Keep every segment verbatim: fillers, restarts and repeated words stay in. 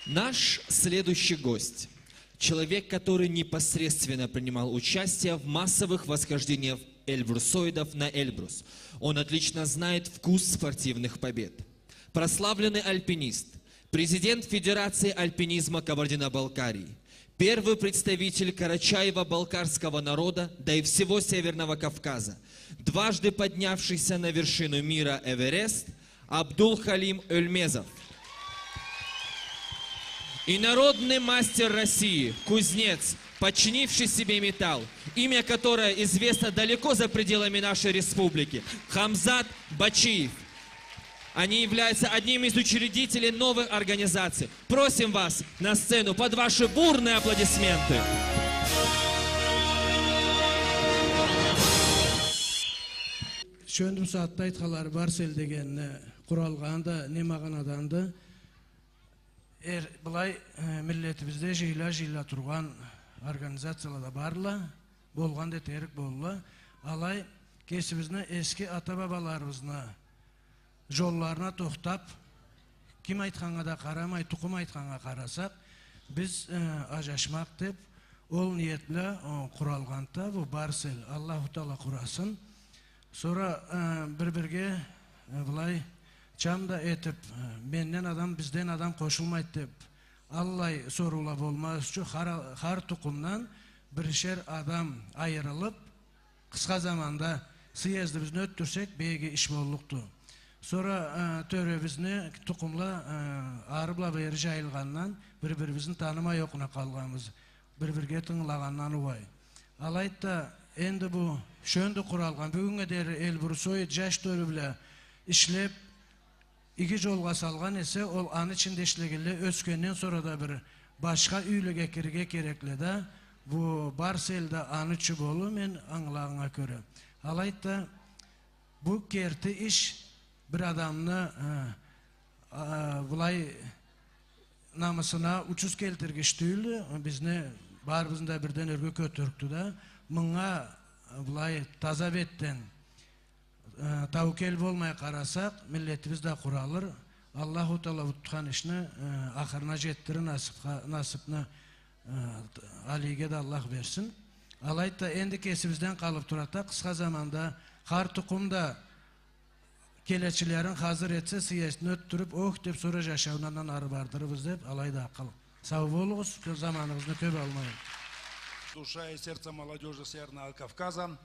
Наш следующий гость. Человек, который непосредственно принимал участие в массовых восхождениях эльбрусоидов на Эльбрус. Он отлично знает вкус спортивных побед. Прославленный альпинист, президент Федерации альпинизма Кабардино-Балкарии, первый представитель карачаево-балкарского народа, да и всего Северного Кавказа, дважды поднявшийся на вершину мира Эверест, Абдул-Халим Ольмезов. Инородный мастер России, кузнец, подчинивший себе металл, имя которого известно далеко за пределами нашей республики, Хамзат Бачиев. Они являются одним из учредителей новой организации. Просим вас на сцену под ваши бурные аплодисменты. Шёндю бусагъатда айтханлары, Барс эл дегенни къуралгъаны да не магъанаданды? Эр, былай, э, миллетибизде жыйыла-жыйыла тургъан организацияла да барла, болгъан да этерик болла. Алай, кесибизни эски ата-бабаларыбызны жолларына тохтап, ким айтханнга да къарамай, тукъум айтханнга къарасакъ, биз, э, ажашмакъ деп, ол ниет бла, о, къуралгъанды бу Барс эл. Аллаху Таала къурасын. Сора, э, бир-бирге, э, былай чам да этип, э, менден адам, бизден адам къошулмайды деп, аллай соруула болмаз ючюн, хар, хар тукъумдан биришер адам айырылып, къысха заманда съездибизни ётдюрсек, бек иги иш боллукъду. Сора, э, тёребизни тукъумла, э, ары бла бери жайылгъандан, бир-бирибизни танымай окъуна къалгъанбыз. Бир-бирге тынгылагъандан угъай. Алайды да, энди бу шёндю къуралгъан, бюгюннге дери Эльбрусоид жаш тёрю бла ишлеп, иги жолгъа салгъан эсе, ол аны ичинде ишлегенле ёсгенден сора да бир башха юйлеге кирирге керекли да, бу Барс эл да аны ючюн болур, мен ангылагъаннга кёре. Алайды да, бу керти иш бир адамны, э, а, былай намысына учуз келтиргич тюйюлдю. Бизни барыбызны да бирден ёрге кётюрюкдю да. Мынга, э, былай таза бетден, э, таукел болмай къарасакъ, миллетибиз да къуралыр. Аллаху Таала бу тутхан ишни, э, ахырына жетдирир насыпха-, насыпны, э, алийге да Аллах берсин. Алайды да, энди кесибизден къалып турады да, къысха заманда хар тукъум да келечилерин хазыр этсе, съездни ётдюрюп, ох деп, сора жашауну андан ары бардырырбыз деп, алайды акъыл. Сау болугъуз, кё-, заманыгъызны кёп алмайым. Душа и сердце молодёжи Северного Кавказа.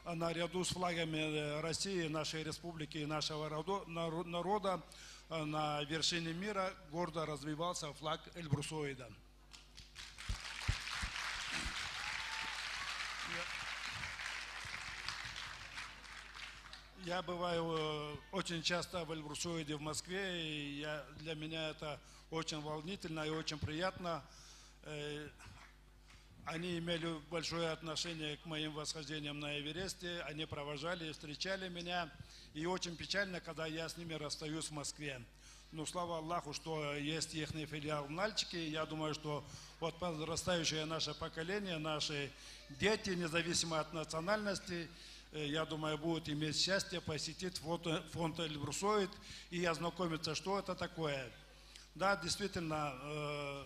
А наряду с флагами, э, России, нашей республики и нашего родо-, наро-, народа, э, на вершине мира гордо развивался флаг Эльбрусоида. Я, я бываю, э, очень часто в Эльбрусоиде в Москве, и я, для меня это очень волнительно и очень приятно. Э, они имели большое отношение к моим восхождениям на Эвересте, они провожали и встречали меня, и очень печально, когда я с ними расстаюсь в Москве. Но слава Аллаху, что есть ихний филиал в Нальчике. Я думаю, что вот подрастающее наше поколение, наши дети, независимо от национальности, э, я думаю, будут иметь счастье посетить фото-, фонд Эльбрусоид и ознакомиться, что это такое. Да, действительно, э,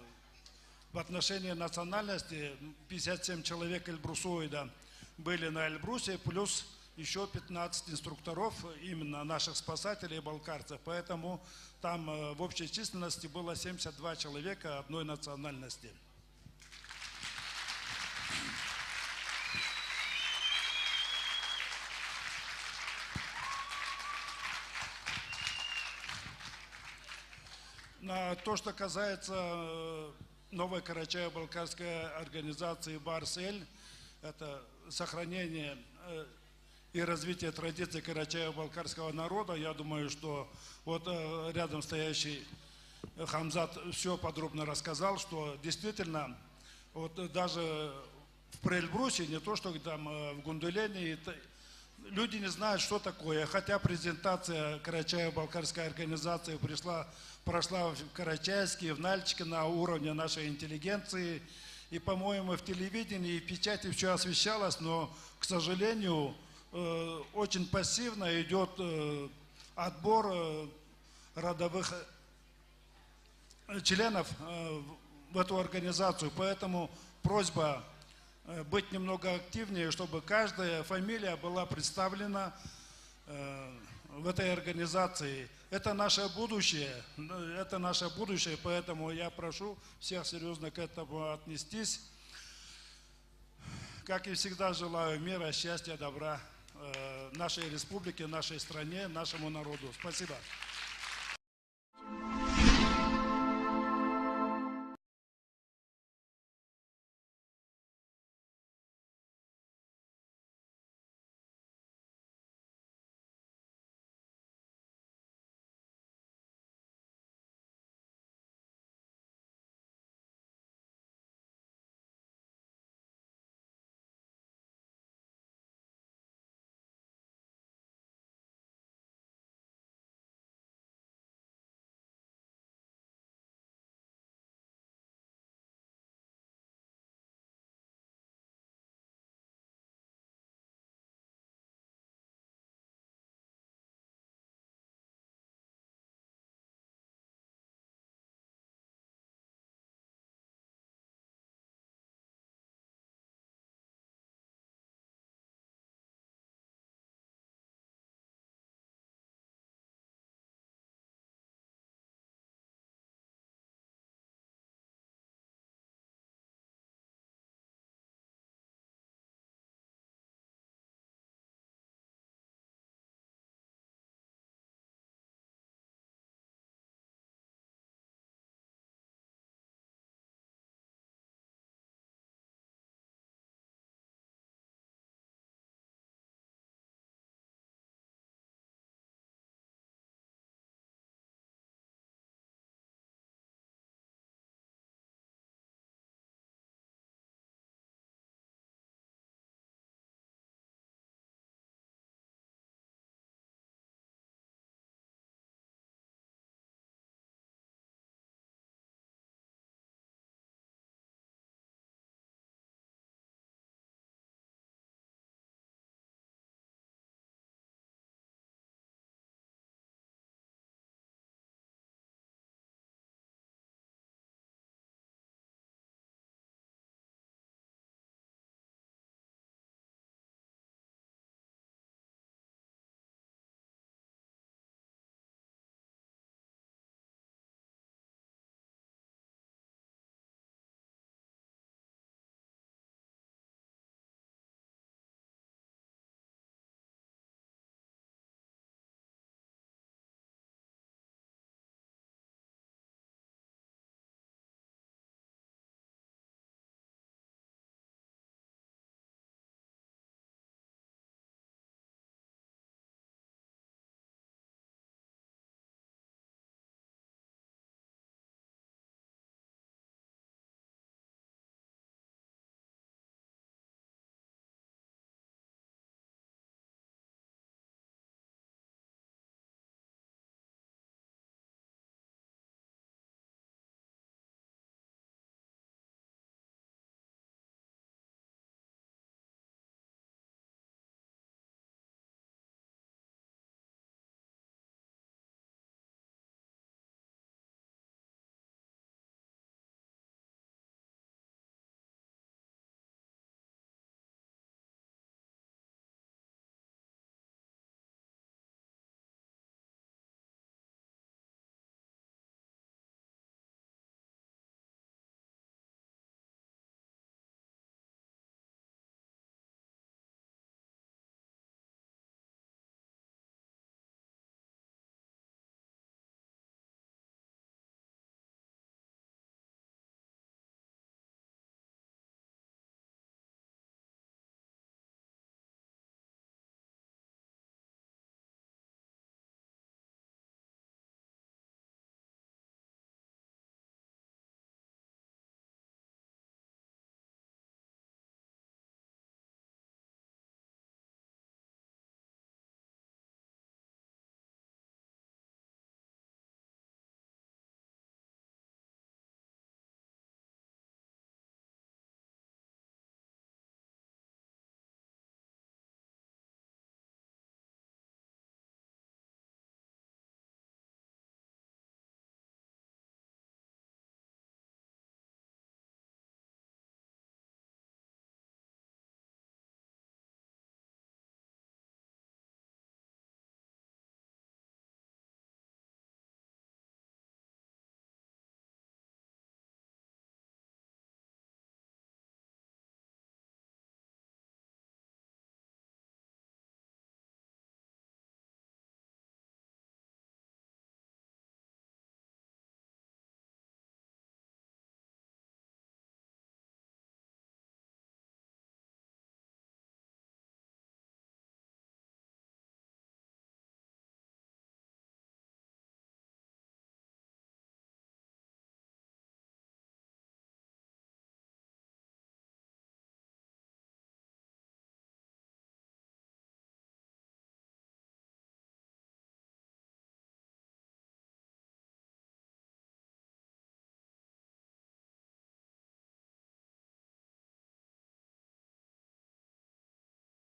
в отношении национальности пятьдесят семь человек Эльбрусоида были на Эльбрусе, плюс ещё пятнадцать инструкторов, именно наших спасателей и балкарцев. Поэтому там, э, в общей численности было семьдесят два человека одной национальности. На то, что касается, э, новой карачаево-балкарской организации «Барс Эль», это сохранение, э, и развитие традиций карачаево-балкарского народа. Я думаю, что вот, э, рядом стоящий, э, Хамзат всё подробно рассказал, что действительно вот, э, даже в Приэльбрусе, не то что там, э, в Гундулине, и т-, люди не знают, что такое. Хотя презентация карачаево-балкарской организации пришла, прошла в Карачаевске, в Нальчике на уровне нашей интеллигенции. И, по-моему, в телевидении, и в печати всё освещалось, но, к сожалению, э, очень пассивно идёт, э, отбор, э, родовых э, членов, э, в эту организацию. Поэтому просьба, э, быть немного активнее, чтобы каждая фамилия была представлена, э, в этой организации. Это наше будущее, э, это наше будущее, поэтому я прошу всех серьёзно к этому отнестись. Как и всегда, желаю мира, счастья, добра, э, нашей республике, нашей стране, нашему народу. Спасибо.